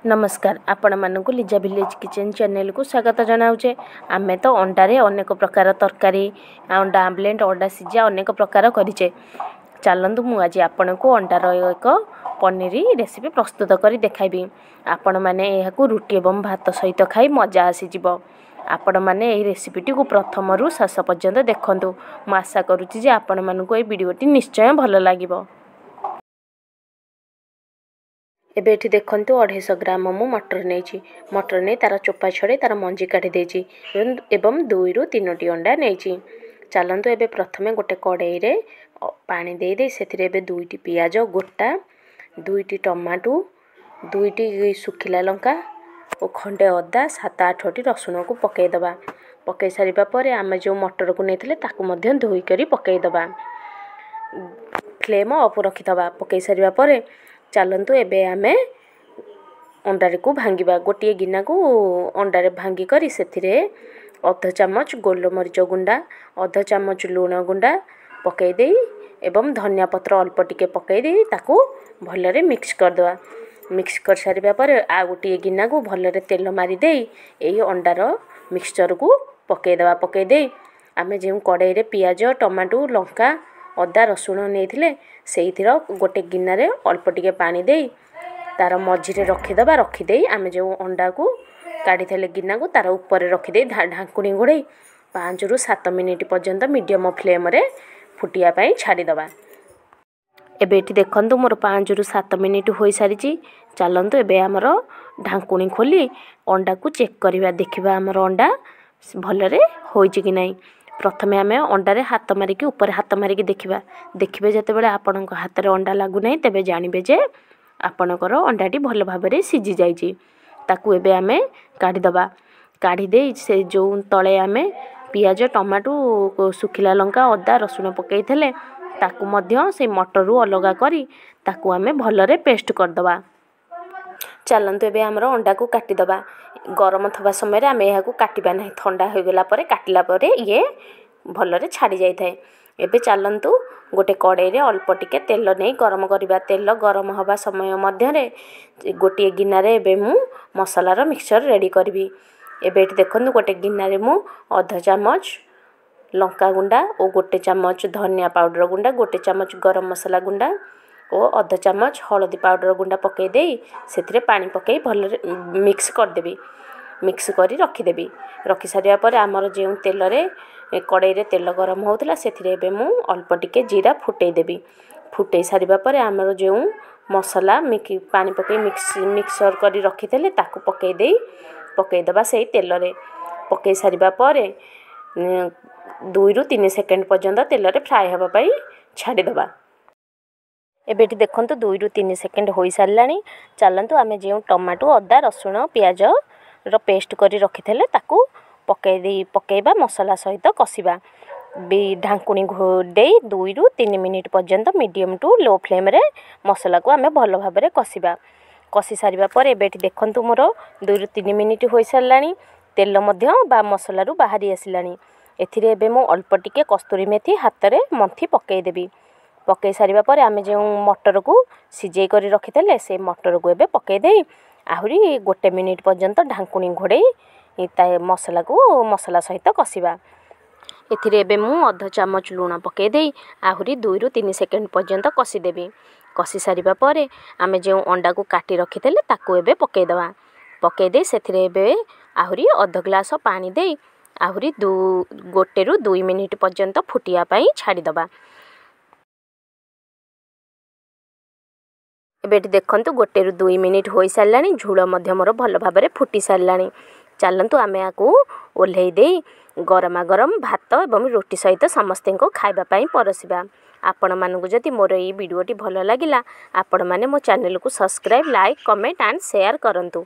ନମସ୍କାର, ଆପଣମାନଙ୍କୁ Liza village kitchen ଚ୍ୟାନେଲକୁ ସ୍ୱାଗତ ଜଣାଉଛେ। ଆମେ ତ ଅଣ୍ଡାରେ ଅନେକ ପ୍ରକାର ତରକାରୀ, ଅଣ୍ଡା ଆମ୍ଲେଟ୍, ଅଣ୍ଡା ସିଝା ଅନେକ ପ୍ରକାର କରିଛେ। ଚାଲନ୍ତୁ, ମୁଁ ଆଜି ଆପଣଙ୍କୁ ଅଣ୍ଡାର ଏକ ପନିର ରେସିପି ପ୍ରସ୍ତୁତ କରି ଦେଖାଇବି। ଆପଣମାନେ ଏହାକୁ ରୁଟି ଏବଂ ଭାତ ସହିତ ଖାଇ ମଜା ଆସିଯିବ। ଆପଣମାନେ ଏହି ରେସିପିଟିକୁ ପ୍ରଥମରୁ ଶେଷ ପର୍ଯ୍ୟନ୍ତ ଦେଖନ୍ତୁ। ମୁଁ ଆଶା କରୁଛି ଯେ ଆପଣମାନଙ୍କୁ ଏହି ଭିଡ଼ିଓଟି ନିଶ୍ଚୟ ଭଲ ଲାଗିବ। ଏବେ ଏଠି ଦେଖନ୍ତୁ, 250 ଗ୍ରାମ ମୁଁ ମଟର ନେଇଛି। ମଟର ନେଇ ତା'ର ଚୋପା ଛଡ଼େଇ ତା'ର ମଞ୍ଜି କାଢ଼ି ଦେଇଛି ଏବଂ 2ରୁ 3ଟି ଅଣ୍ଡା ନେଇଛି। ଚାଲନ୍ତୁ, ଏବେ ପ୍ରଥମେ ଗୋଟେ କଡ଼େଇରେ ପାଣି ଦେଇ ଦେଇ ସେଥିରେ ଏବେ 2ଟି ପିଆଜ ଗୋଟା, 2ଟି ଟମାଟୋ, 2ଟି ଶୁଖିଲା ଲଙ୍କା ଓ ଖଣ୍ଡେ ଅଦା, 7 8ଟି ରସୁଣକୁ ପକାଇଦେବା। ପକାଇ ସାରିବା ପରେ ଆମେ ଯେଉଁ ମଟରକୁ ନେଇଥିଲେ ତାକୁ ମଧ୍ୟ ଧୋଇକରି ପକାଇଦେବା। ଫ୍ଲେମ୍ ଅଫ୍ ରଖିଦେବା। ପକାଇ ସାରିବା ପରେ ଚାଲନ୍ତୁ, ଏବେ ଆମେ ଅଣ୍ଡାଟିକୁ ଭାଙ୍ଗିବା। ଗୋଟିଏ ଗିନାକୁ ଅଣ୍ଡାରେ ଭାଙ୍ଗି କରି ସେଥିରେ ଅଧ ଚାମଚ ଗୋଲମରିଚ ଗୁଣ୍ଡା, ଅଧ ଚାମଚ ଲୁଣ ଗୁଣ୍ଡା ପକାଇ ଦେଇ ଏବଂ ଧନିଆ ପତ୍ର ଅଳ୍ପ ଟିକେ ପକାଇ ଦେଇ ତାକୁ ଭଲରେ ମିକ୍ସ କରିଦେବା। ମିକ୍ସ କରିସାରିବା ପରେ ଆଉ ଗୋଟିଏ ଗିନାକୁ ଭଲରେ ତେଲ ମାରିଦେଇ ଏହି ଅଣ୍ଡାର ମିକ୍ସଚରକୁ ପକାଇଦେବା। ପକାଇ ଦେଇ ଆମେ ଯେଉଁ କଡ଼େଇରେ ପିଆଜ, ଟମାଟୋ, ଲଙ୍କା, ଅଦା, ରସୁଣ ନେଇଥିଲେ, ସେଇଥିର ଗୋଟେ ଗିନାରେ ଅଳ୍ପ ଟିକେ ପାଣି ଦେଇ ତା'ର ମଝିରେ ରଖିଦେବା। ରଖିଦେଇ ଆମେ ଯେଉଁ ଅଣ୍ଡାକୁ କାଢ଼ିଥିଲେ ଗିନାକୁ ତା'ର ଉପରେ ରଖିଦେଇ ଢାଙ୍କୁଣୀ ଘୋଡ଼େଇ 5ରୁ 7 ମିନିଟ୍ ପର୍ଯ୍ୟନ୍ତ ମିଡ଼ିୟମ୍ ଫ୍ଲେମ୍ରେ ଫୁଟିବା ପାଇଁ ଛାଡ଼ିଦେବା। ଏବେ ଏଠି ଦେଖନ୍ତୁ, ମୋର 5ରୁ 7 ମିନିଟ୍ ହୋଇସାରିଛି। ଚାଲନ୍ତୁ, ଏବେ ଆମର ଢାଙ୍କୁଣୀ ଖୋଲି ଅଣ୍ଡାକୁ ଚେକ୍ କରିବା। ଦେଖିବା ଆମର ଅଣ୍ଡା ଭଲରେ ହୋଇଛି କି ନାହିଁ। ପ୍ରଥମେ ଆମେ ଅଣ୍ଡାରେ ହାତ ମାରିକି, ଉପରେ ହାତ ମାରିକି ଦେଖିବା। ଦେଖିବେ, ଯେତେବେଳେ ଆପଣଙ୍କ ହାତରେ ଅଣ୍ଡା ଲାଗୁନାହିଁ, ତେବେ ଜାଣିବେ ଯେ ଆପଣଙ୍କର ଅଣ୍ଡାଟି ଭଲ ଭାବରେ ସିଝି ଯାଇଛି। ତାକୁ ଏବେ ଆମେ କାଢ଼ିଦେବା। କାଢ଼ିଦେଇ ସେ ଯେଉଁ ତଳେ ଆମେ ପିଆଜ, ଟମାଟୋ, ଶୁଖିଲା ଲଙ୍କା, ଅଦା, ରସୁଣ ପକାଇଥିଲେ, ତାକୁ ମଧ୍ୟ ସେଇ ମଟରରୁ ଅଲଗା କରି ତାକୁ ଆମେ ଭଲରେ ପେଷ୍ଟ କରିଦେବା। ଚାଲନ୍ତୁ, ଏବେ ଆମର ଅଣ୍ଡାକୁ କାଟିଦେବା। ଗରମ ଥିବା ସମୟରେ ଆମେ ଏହାକୁ କାଟିବା ନାହିଁ। ଥଣ୍ଡା ହୋଇଗଲା ପରେ କାଟିଲା ପରେ ଇଏ ଭଲରେ ଛାଡ଼ି ଯାଇଥାଏ। ଏବେ ଚାଲନ୍ତୁ, ଗୋଟେ କଡ଼େଇରେ ଅଳ୍ପ ଟିକେ ତେଲ ନେଇ ଗରମ କରିବା। ତେଲ ଗରମ ହେବା ସମୟ ମଧ୍ୟରେ ଗୋଟିଏ ଗିନାରେ ଏବେ ମୁଁ ମସଲାର ମିକ୍ସଚର ରେଡ଼ି କରିବି। ଏବେ ଏଠି ଦେଖନ୍ତୁ, ଗୋଟେ ଗିନାରେ ମୁଁ ଅଧ ଚାମଚ ଲଙ୍କା ଗୁଣ୍ଡା ଓ ଗୋଟେ ଚାମଚ ଧନିଆ ପାଉଡ଼ର ଗୁଣ୍ଡା, ଗୋଟେ ଚାମଚ ଗରମ ମସଲା ଗୁଣ୍ଡା ଓ ଅଧ ଚାମଚ ହଳଦୀ ପାଉଡ଼ର ଗୁଣ୍ଡା ପକାଇ ଦେଇ ସେଥିରେ ପାଣି ପକାଇ ଭଲରେ ମିକ୍ସ କରିଦେବି। ମିକ୍ସ କରି ରଖିଦେବି। ରଖିସାରିବା ପରେ ଆମର ଯେଉଁ ତେଲରେ କଡ଼େଇରେ ତେଲ ଗରମ ହେଉଥିଲା, ସେଥିରେ ଏବେ ମୁଁ ଅଳ୍ପ ଟିକେ ଜିରା ଫୁଟେଇ ଦେବି। ଫୁଟେଇ ସାରିବା ପରେ ଆମର ଯେଉଁ ମସଲା ପାଣି ପକାଇ ମିକ୍ସର କରି ରଖିଥିଲେ, ତାକୁ ପକାଇ ଦେଇ ପକାଇଦେବା। ସେଇ ତେଲରେ ପକାଇ ସାରିବା ପରେ 2ରୁ 3 ସେକେଣ୍ଡ ପର୍ଯ୍ୟନ୍ତ ତେଲରେ ଫ୍ରାଏ ହେବା ପାଇଁ ଛାଡ଼ିଦେବା। ଏବେ ଏଠି ଦେଖନ୍ତୁ, 2ରୁ 3 ସେକେଣ୍ଡ ହୋଇସାରିଲାଣି। ଚାଲନ୍ତୁ, ଆମେ ଯେଉଁ ଟମାଟୋ, ଅଦା, ରସୁଣ, ପିଆଜର ପେଷ୍ଟ କରି ରଖିଥିଲେ ତାକୁ ପକାଇ ଦେଇ ପକାଇବା। ମସଲା ସହିତ କଷିବା ବି। ଢାଙ୍କୁଣୀ ଦେଇ 2ରୁ 3 ମିନିଟ୍ ପର୍ଯ୍ୟନ୍ତ ମିଡ଼ିୟମ୍ ଟୁ ଲୋ ଫ୍ଲେମ୍ରେ ମସଲାକୁ ଆମେ ଭଲ ଭାବରେ କଷିବା। କଷି ସାରିବା ପରେ ଏବେ ଏଠି ଦେଖନ୍ତୁ, ମୋର 2ରୁ 3 ମିନିଟ୍ ହୋଇସାରିଲାଣି। ତେଲ ମଧ୍ୟ ବା ମସଲାରୁ ବାହାରି ଆସିଲାଣି। ଏଥିରେ ଏବେ ମୁଁ ଅଳ୍ପ ଟିକେ କସ୍ତୁରୀ ମେଥି ହାତରେ ମନ୍ଥି ପକାଇଦେବି। ପକାଇ ସାରିବା ପରେ ଆମେ ଯେଉଁ ମଟରକୁ ସିଝେଇ କରି ରଖିଥିଲେ, ସେ ମଟରକୁ ଏବେ ପକାଇ ଦେଇ ଆହୁରି ଗୋଟେ ମିନିଟ୍ ପର୍ଯ୍ୟନ୍ତ ଢାଙ୍କୁଣୀ ଘୋଡ଼େଇ ତା ମସଲାକୁ ମସଲା ସହିତ କଷିବା। ଏଥିରେ ଏବେ ମୁଁ ଅଧ ଚାମଚ ଲୁଣ ପକାଇ ଦେଇ ଆହୁରି 2ରୁ 3 ସେକେଣ୍ଡ ପର୍ଯ୍ୟନ୍ତ କଷିଦେବି। କଷି ସାରିବା ପରେ ଆମେ ଯେଉଁ ଅଣ୍ଡାକୁ କାଟି ରଖିଥିଲେ ତାକୁ ଏବେ ପକାଇଦେବା। ପକାଇ ଦେଇ ସେଥିରେ ଏବେ ଆହୁରି ଅଧ ଗ୍ଲାସ ପାଣି ଦେଇ ଆହୁରି 1ରୁ 2 ମିନିଟ୍ ପର୍ଯ୍ୟନ୍ତ ଫୁଟିବା ପାଇଁ ଛାଡ଼ିଦେବା। ଏବେ ଏଠି ଦେଖନ୍ତୁ, 1ରୁ 2 ମିନିଟ୍ ହୋଇସାରିଲାଣି। ଝୋଳ ମଧ୍ୟ ମୋର ଭଲ ଭାବରେ ଫୁଟି ସାରିଲାଣି। ଚାଲନ୍ତୁ, ଆମେ ଏହାକୁ ଓହ୍ଲେଇ ଦେଇ ଗରମା ଗରମ ଭାତ ଏବଂ ରୁଟି ସହିତ ସମସ୍ତଙ୍କୁ ଖାଇବା ପାଇଁ ପରସିବା। ଆପଣମାନଙ୍କୁ ଯଦି ମୋର ଏଇ ଭିଡ଼ିଓଟି ଭଲ ଲାଗିଲା, ଆପଣମାନେ ମୋ ଚ୍ୟାନେଲକୁ subscribe, like, comment and share କରନ୍ତୁ।